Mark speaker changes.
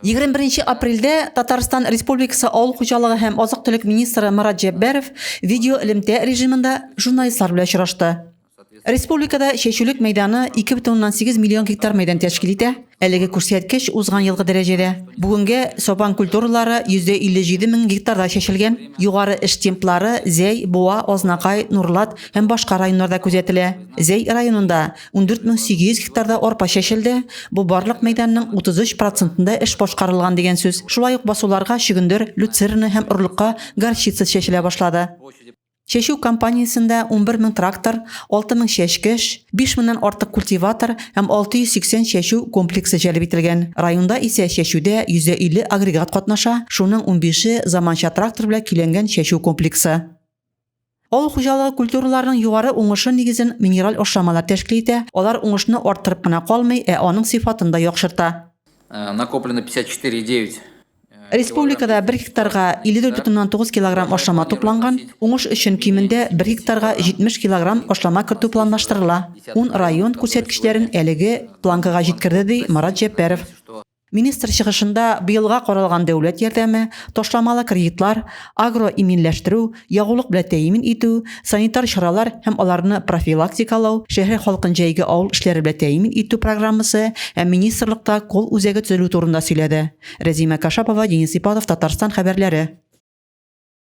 Speaker 1: 21 апрельдә Татарстан Республикасы Авыл хуҗалыгы һәм азык-төлек министры Марат Җәббәров видеоэлемтә режимында журналистлар белән очрашты. Республикада чәчүлек мәйданы 2,8 миллион гектар мәйдан тәшкил итә. Әлеге күрсәткеч узган елгы дәрәҗәдә. Бүгенгә сабан культуралары 157 мең гектарда чәчелгән. Югары эш темплары Зәй, Буа, Азнакай, Нурлат һәм башка районнарда күзәтелә. Зәй районында 14800 гектарда арпа чәчелде, бу барлык мәйданның 33 процентында эш башкарылган дигән сүз. Шулай ук басуларга чөгендер, люцерна һәм орлыкка горчица чәчелә башлады. Чәчү кампаниясендә 11 мең трактор, 6 мең чәчкеч, 5 меңнән артык культиватор һәм 680 чәчү комплексы җәлеп ителгән. Районда исә чәчүдә 150 агрегат катнаша, шуның унбише, заманча трактор белән көйләнгән чәчү комплексы. Авыл хуҗалыгы культураларының югары уңышы нигезен минераль ашламалар тәшкил итә, алар уңышны арттырып кына калмый, ә аның сыйфатын да яхшырта.
Speaker 2: Накоплено 54,9
Speaker 1: Республикада бер гектарга 54,9 килограмм ашлама тупланган, уңыш өчен кимендә бер гектарга 70 килограмм ашлама кертү планлаштырыла. Ун район күрсәткечләрен әлеге планкага җиткерде, ди Марат Җәббәров. Министр чыгышында быелга каралган дәүләт ярдәме, ташламалы кредитлар, агроиминләштерү, ягулык белән тәэмин итү, санитар чаралар һәм аларны профилактикалау, шәһәр халкын җәйге авыл эшләре белән тәэмин итү программасы һәм министрлыкта колл-үзәге төзелү турында сөйләде. Рәзимә Кашапова, Денис Ипатов, Татарстан хәбәрләре.